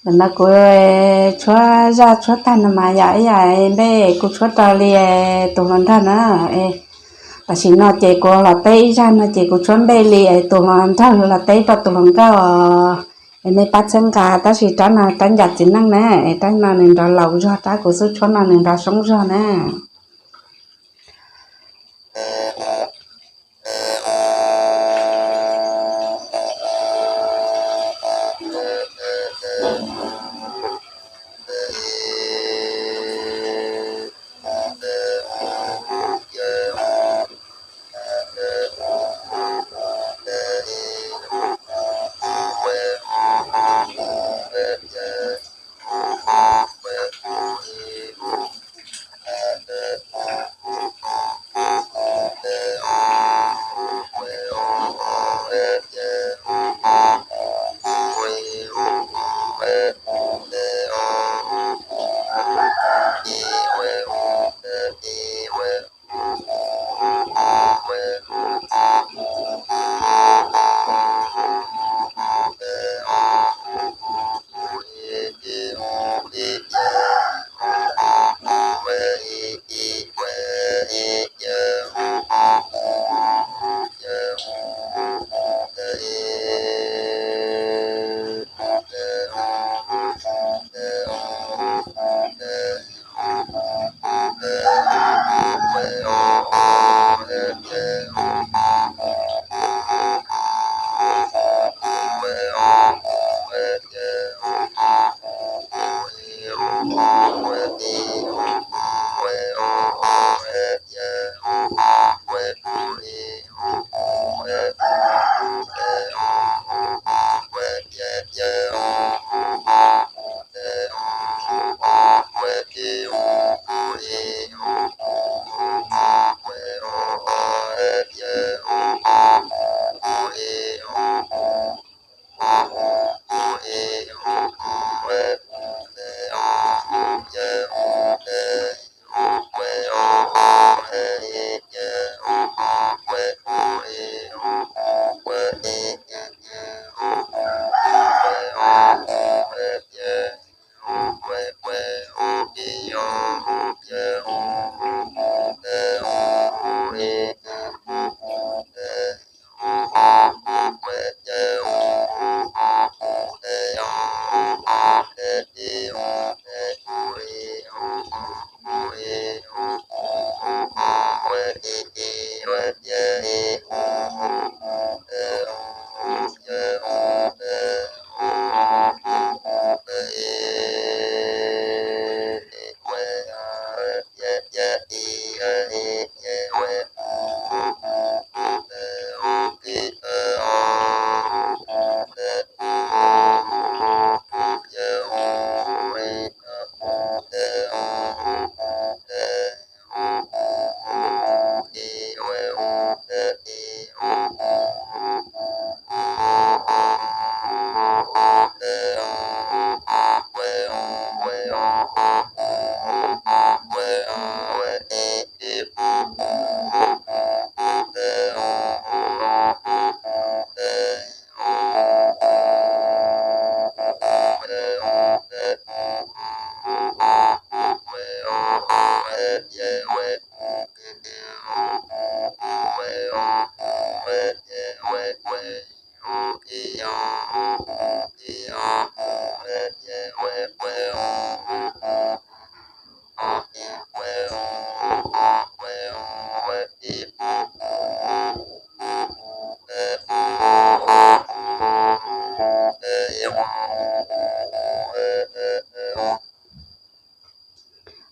Ntawm no kuv tshuab zaj tshuab tag no mas yog ib yam npe kuv tshuab rau li tus hluas nraug na. Tam sim no ces kuv los teb ib zaj no ces kuv tshuab npe li tus hluas nraug los teb rau tus hluas nkauj. Es nej pab txhawb nqa, tab sis rab no rab ncas txiv neej na, es rab no nws nrov laus zog, rab kuv xub tshuab no nws nrov soob zog na.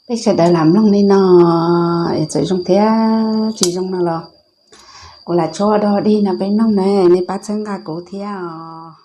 Peb sawv daws lam mloog li no, txawm zoo thiab tsis zoo no los kuv lam tshuab ua dog dig no peb mloog na, nej pab txhawb nqa kuv thiab os.